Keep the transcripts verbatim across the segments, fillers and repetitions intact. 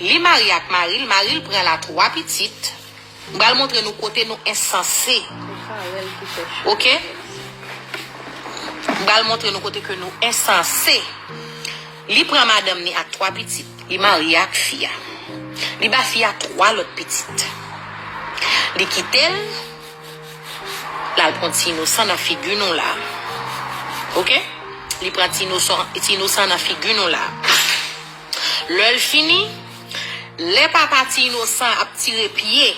Li marye ak mari l, mari l pran l a twa pitit. M pral montre nou kote nou ensanse. Oke? M pral montre nou kote ke nou ensanse. Li pran madanm ni ak twa pitit. Li marye ak fi a. Li ba fi a twa lòt pitit. Li kite l. L al pran ti inosan nan figi nou la. Oke? Li pran ti inosan, ti inosan nan figi nou la. Lè l fini, lè papa ti inosan ap tire pye,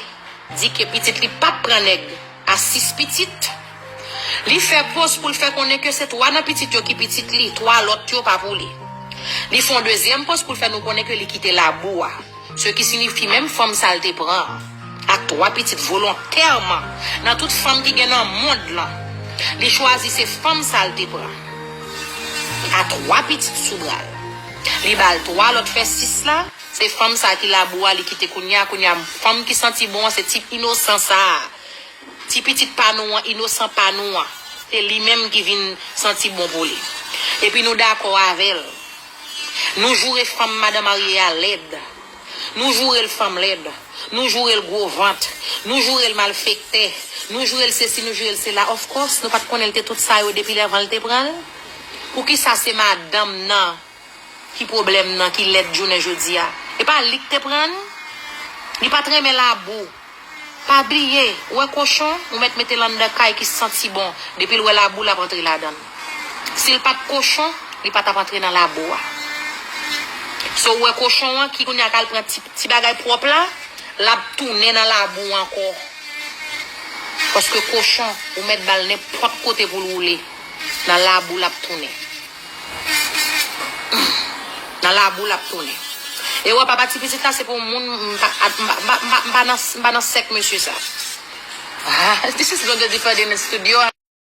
di ke pitit li p ap pran nèg a sis pitit, li fè poz pou l fè konnen ke se twa nan pitit yo ki pitit li, twa lòt yo pa pou li. Li fè yon dezyèm poz pou l fè nou konnen ke li kite labou a. Se ki siyifi menm fanm sa l te pran ak twa pitit volontèman nan tout fanm ki gen nan mond lan. Li chwazi se fanm sa l te pran a twa pitit sou bra l. Li ba l twa lòt fè sis la. Se fanm sa ki labou a li kite kounye a, kounye a fanm ki santi bon an se ti inosan sa a. Ti pitit pa nou an, inosan pa nou an. Se li menm ki vin santi bon pou li. Epi nou dakò avè l. Nou joure fanm madan marye a lèd. Nou joure l fanm lèd. Nou joure l gwo vant. Nou joure l malfektè. Nou joure l sesi, nou joure l sela. Of course, nou pa t konnen l te tout sa yo depi lè avan l te pran l. Poukisa se madanm nan ki pwoblèm nan, ki lèd jounen jodi a? E pa li k te pran l? Li pa t renmen labou. Pa bliye, ou wè kochon, ou mèt mete l anndan kay ki santi bon. Depi l wè labou, l ap antre ladan l. Si l pa t kochon, li pa t ap antre nan labou a. So, ou wè kochon an ki kounye a k al pran ti, ti bagay pwòp la, l ap tounen nan labou ankò. Paske kochon, ou mèt ba l nenpòt kote pou l woule. Nan labou l ap tounen. Nan labou l ap tounen. E wè, papa ti pitit la, se pou moun, m pa, m pa, m pa, m pa, m pa nan, m pa nan sèk mesye sa. Ah, this is Blondedy Ferdinand Studio.